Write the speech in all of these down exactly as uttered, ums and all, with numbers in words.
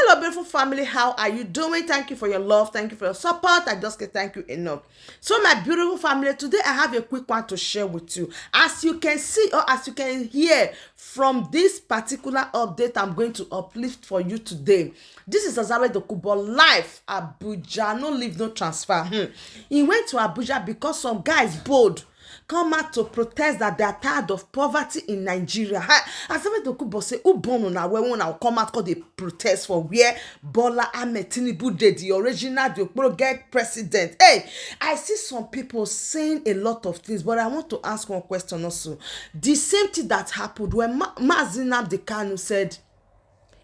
Hello, beautiful family. How are you doing? Thank you for your love. Thank you for your support. I just can't thank you enough. So, my beautiful family, today I have a quick one to share with you. As you can see, or as you can hear from this particular update I'm going to uplift for you today, this is Azare Dokubo live Abuja. No leave, no transfer. Hmm. He went to Abuja because some guys bold come out to protest that they are tired of poverty in Nigeria. Ha! Azare Dokubo say, "Who born una where una come out come dey protest for where Bola Ahmed Tinubu dey, the original, the Okporoge president?" Hey, I see some people saying a lot of things, but I want to ask one question also. The same thing that happened when Ma- Mazi Nnamdi Kanu said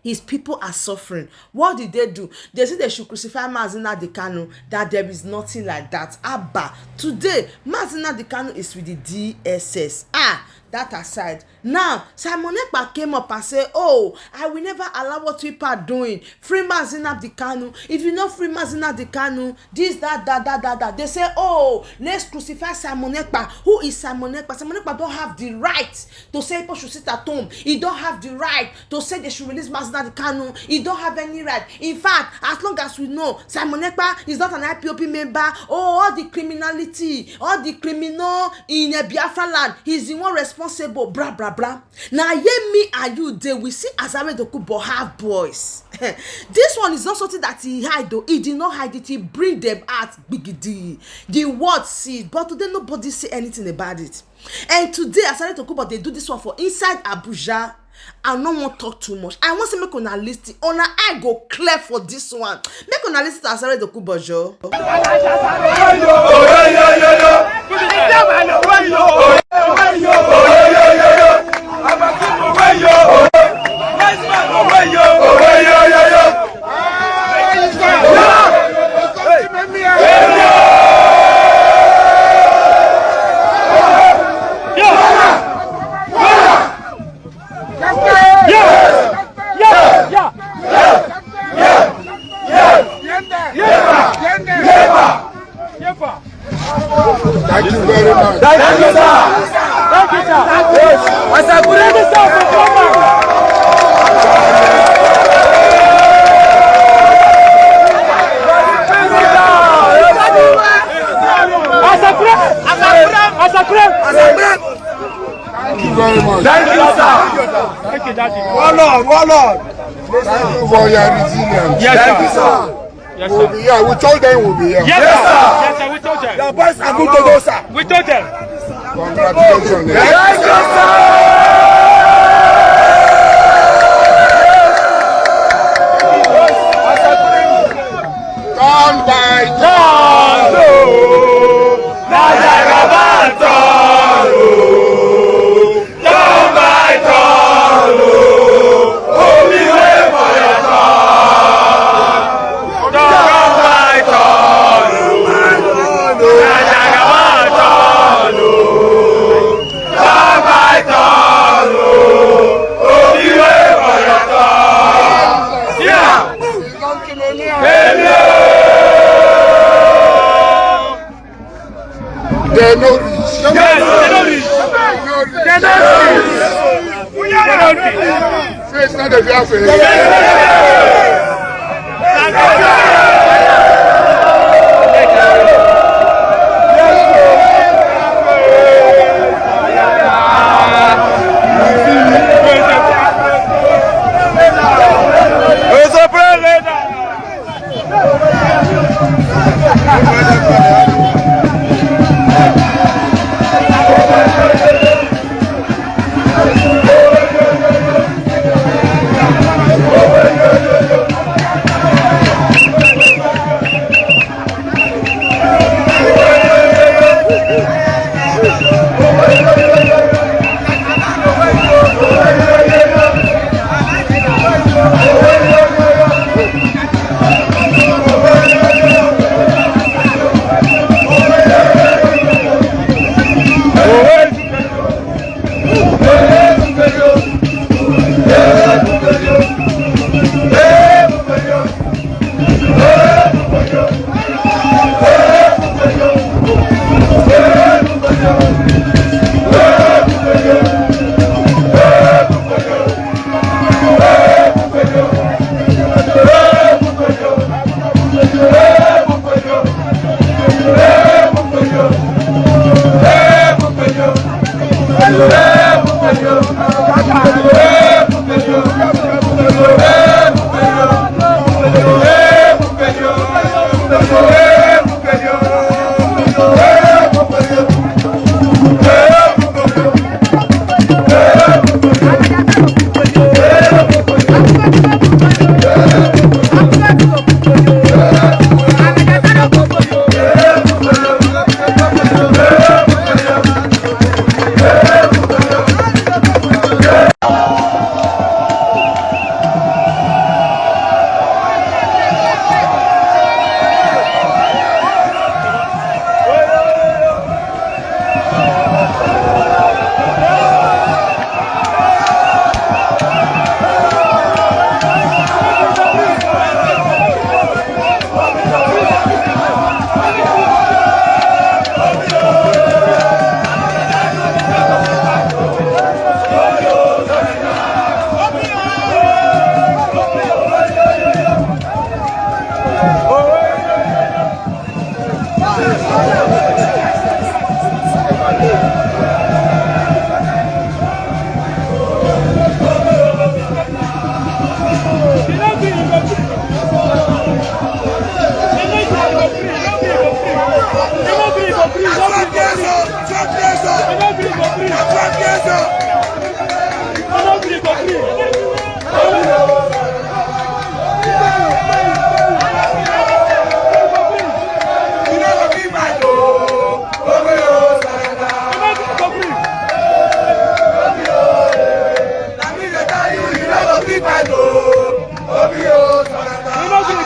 his people are suffering. What did they do? They say they should crucify Mazi Nnamdi Kanu, that there is nothing like that. Abba, today, Mazi Nnamdi Kanu is with the D S S. Ah, that aside. Now, Simon Ekpa came up and said, "Oh, I will never allow what people are doing. Free Mazi Nnamdi Kanu. If you no free Mazi Nnamdi Kanu, this, that, that, that, that, that." They say, "Oh, let's crucify Simon Ekpa." Who is Simon Ekpa? Simon Ekpa don't have the right to say people should sit at home. He don't have the right to say they should release Mazi Nnamdi Kanu. He don't have any right. In fact, as long as we know, Simon Ekpa is not an I P O B member. Oh, all the criminality, all the criminal in a Biafra land, he's the one responsible. Blah, blah, blah. Now, here me and you, they will see Azare Dokubo have boys. This one is not something that he hide, though. He did not hide it. He bring them out, bigidi. The world see it, but today nobody say anything about it. And today, Azare Dokubo, they do this one for inside Abuja. I no wan talk too much. I wan say make una listen. Una eye go clear for this one. Make una listen to Azare Dokubo, Joe. Thank you very much. Thank you, sir. Thank you, sir. Yes. As I put it, sir, for program. As I pray, as I pray, as I pray. Thank you very much. Thank you, sir. Thank you, Daddy. One Lord, one Lord. Thank you for your resilience. Yes, sir. Thank you, sir. Yes, sir. We'll be here. We told them we'll be here. Yes, sir. Yes, sir. We told them. Your boys are good to go, sir. We told them. Congratulations. Yes, sir. Turn by turn. Na Jagaban turn o. Turn by turn o. Omi wey for your turn. Turn by turn o. Na Jagaban turn o. Turn by turn o. Omi wey for your turn. See am. They no reach. Yes, they no reach. They no reach. They no reach. Face not the fear face. It's a prayer letter.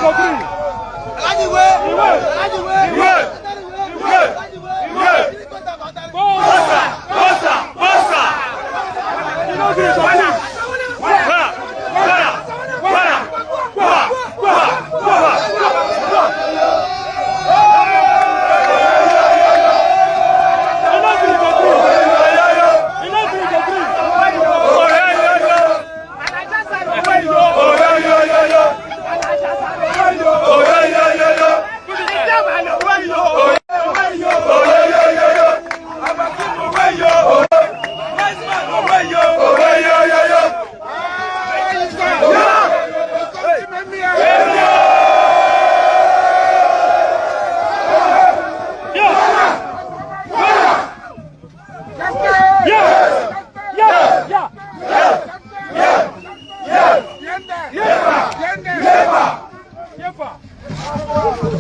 Alhaji Iwe! Alhaji Iwe! Iwe! Iwe! Iwe! Bossa! Bossa! Bossa! Para! Para! Para! Para! Para! Para!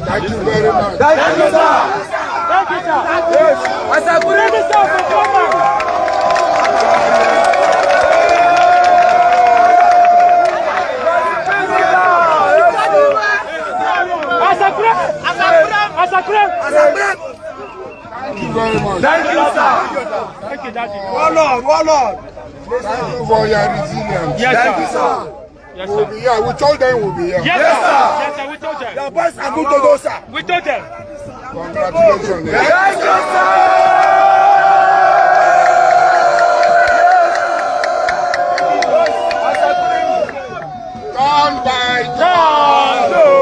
Thank you very much. Thank you, sir. Thank you, sir. Yes. As I put it, Thank you very much. Thank you, sir. Thank you, Daddy. Warlord, warlord. Thank you for your resilience. Yes, sir. Thank you, sir. Yes, sir. We'll be here. We told them we'll be here. Yes, sir. Yes, sir. We told them. Your boys are good to go, sir. We told them. Congratulations. Thank you, sir. Turn by turn. Turn, oh.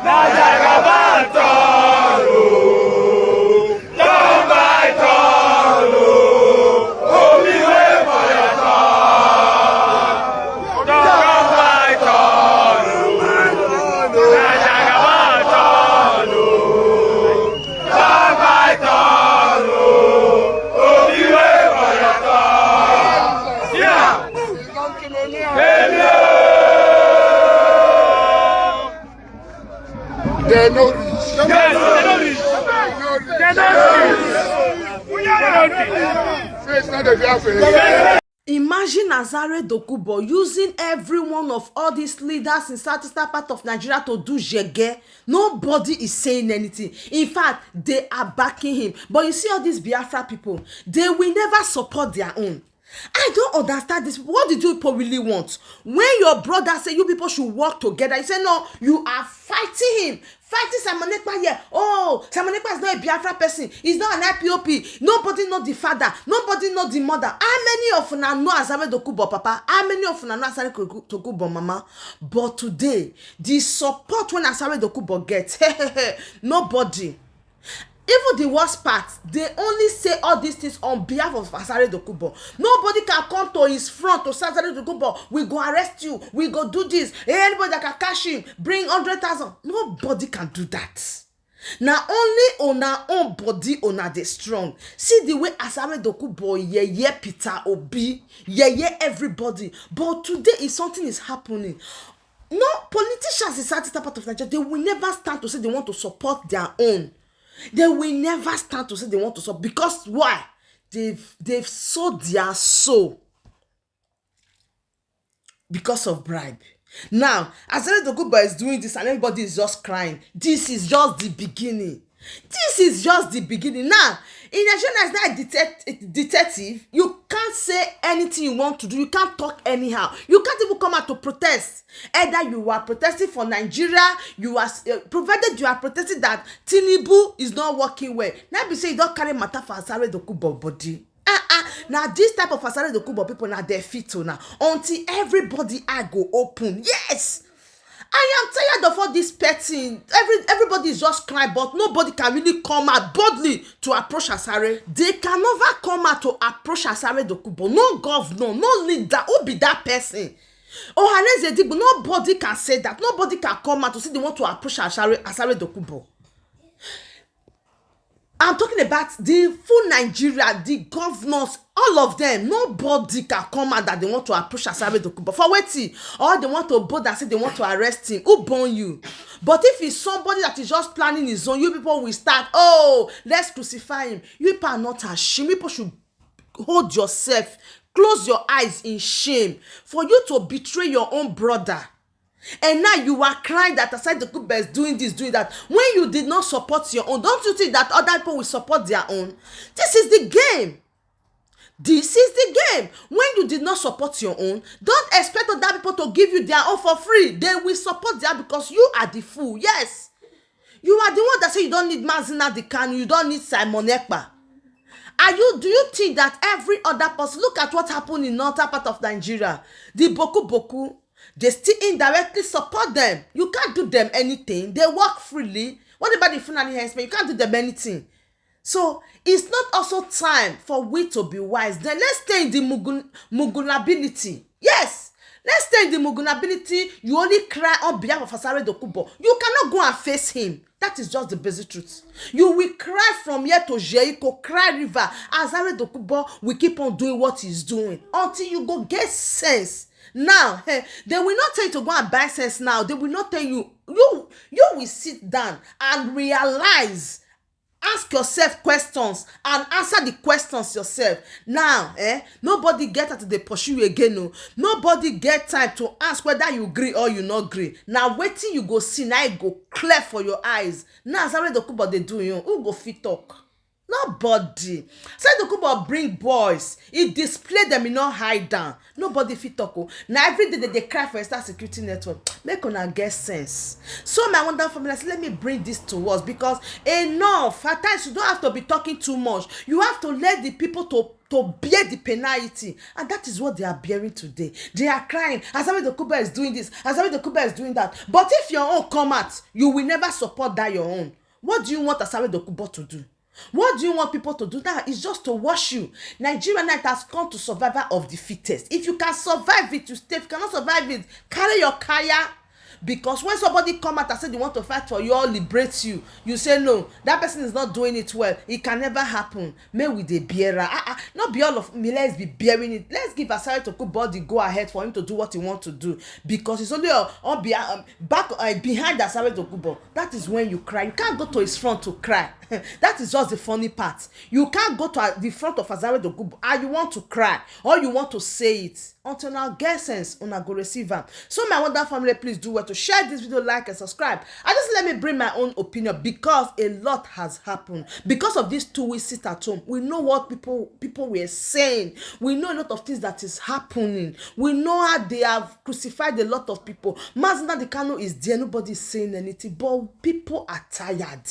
Na Jagaban turn, oh. Turn by turn, oh. Obi, wait for your turn. Turn by turn, oh. Na Jagaban turn, oh. Turn by turn, oh. Obi, wait for your turn. See am. Dem no reach. Yes, dem no reach. Dem no reach. Face no dey fear face. Imagine Azare Dokubo using every one of all these leaders in southeastern part of Nigeria to do yege. Nobody is saying anything. In fact, they are backing him. But you see all these Biafra people, they will never support their own. I don't understand this. What did you people really want? When your brother say you people should work together, you say no, you are fighting him. Fighting Simon Ekpa here. Oh, Simon Ekpa is not a Biafra person. He's not an I P O B. Nobody know the father. Nobody know the mother. How many of una know Azare Dokubo papa? How many of una know Azare Dokubo mama? But today, the support when Azare Dokubo gets, nobody. Even the worst part, they only say all these things on behalf of Azare Dokubo. Nobody can come to his front to say, "Azare Dokubo, we go arrest you, we go do this. Hey, anybody that can catch him, bring hundred thousand." Nobody can do that. Na only una own body, una dey strong. See the way Azare Dokubo yeye Peter Obi, yeye everybody. But today, if something is happening, no politicians in southeastern part of Nigeria, they will never stand to say they want to support their own. They will never stand to say they want to support. Because why? They've, they've sold their soul because of bribe. Now, Azare Dokubo is doing this and everybody is just crying. This is just the beginning. This is just the beginning. Now, in Nigeria, as a detect-, detective, you can't say anything you want to do. You can't talk anyhow. You can't even come out to protest. Either you are protesting for Nigeria, you are, uh, provided you are protesting that Tinubu is not working well. Now be say you don't carry matter for Azare Dokubo body. Ah, ah, now this type of Azare Dokubo people, now they fit to now. Until everybody eye go open. Yes! I am tired of all this petting. Every, everybody is just crying, but nobody can really come out boldly to approach Azare. They can never come out to approach Azare Dokubo. No governor, no leader. Who be that person? Ohaneze Digbo, nobody can say that. Nobody can come out to say they want to approach Azare, Azare Dokubo. I'm talking about the full Nigeria, the governors, all of them. Nobody can come out that they want to approach Azare Dokubo. For wetin? Or they want to bold and say they want to arrest him. Who born you? But if it's somebody that is just planning his own, you people will start, "Oh, let's crucify him." You people are not ashamed. You people should hold yourself, close your eyes in shame. For you to betray your own brother, And now you are crying that Asawedokubo is doing this, doing that. When you did not support your own, don't you think that other people will support their own? This is the game. This is the game. When you did not support your own, don't expect other people to give you their own for free. They will support their, because you are the fool. Yes. You are the one that say you don't need Mazi Nnamdi Kanu, you don't need Simon Ekpa. Are you, do you think that every other person, look at what happened in northern part of Nigeria, the Boku Boku, they still indirectly support them. You can't do them anything. They work freely. What about the Fulani herdsmen? You can't do them anything. So it's not also time for we to be wise? Then let's stay in the mugun- mugunability. Yes, let's stay in the mugunability. You only cry on behalf of Asawedokubo. You cannot go and face him. That is just the basic truth. You will cry from here to Jericho, cry river. Asawedokubo will keep on doing what he's doing until you go get sense. Now, eh, they will not tell you to go and buy sense now. They will not tell you. You you will sit down and realize, ask yourself questions and answer the questions yourself. Now, eh, nobody get time to dey pursue you again o. Nobody get time to ask whether you gree or you no gree. Na wetin you go see, na e go clear for your eyes. Now, Asawedokubo dey do you, who go fit talk? Nobody. Asawedokubo bring boys, he display them, he no hide down. Nobody fit talk o. Na every day they dey cry for Eastern Security Network. Make una get sense. So my wonderful family, I say, let me bring this to us, because enough. At times you don't have to be talking too much. You have to let the people to to bear the penalty, and that is what they are bearing today. They are crying, Asawedokubo is doing this, Asawedokubo is doing that. But if your own come out, you will never support that your own. What do you want Asawedokubo to do? What do you want people to do now? It's just to wash you. Nigeria now, it has come to survival of the fittest. If you can survive it, you stay. If you cannot survive it, carry your kaya. Because when somebody come out and say they want to fight for you or liberate you, you say, "No, that person is not doing it well. It can never happen." May we dey bear am. Ah, ah, not be all of me. Let's be bearing it. Let's give Asawedokubo the go ahead for him to do what he want to do, because it's only on, on behalf, um, back, uh, behind Asawedokubo. That is when you cry. You can't go to his front to cry. That is just the funny part. You can't go to, uh, the front of Asawedokubo and you want to cry or you want to say it. Until now, get sense, una go receive am. So my wonder family, please do well to share this video, like and subscribe. I just, let me bring my own opinion, because a lot has happened. Because of these two weeks sit at home, we know what people people were saying. We know a lot of things that is happening. We know how they have crucified a lot of people. Mazi Nnamdi Kanu is there, nobody is saying anything, but people are tired.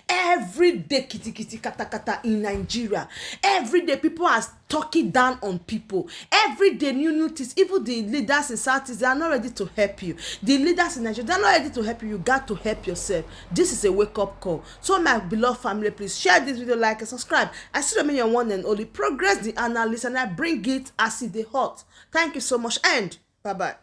Every day, kiti kiti, kata kata in Nigeria. Every day, people are talking down on people. Every day, new new things. Even the leaders in Southeast, they are not ready to help you. The leaders in Nigeria, they are not ready to help you. You got to help yourself. This is a wake-up call. So my beloved family, please share this video, like and subscribe. I still remain your one and only Progress the Analyst, and I bring it as e dey hot. Thank you so much, and bye-bye.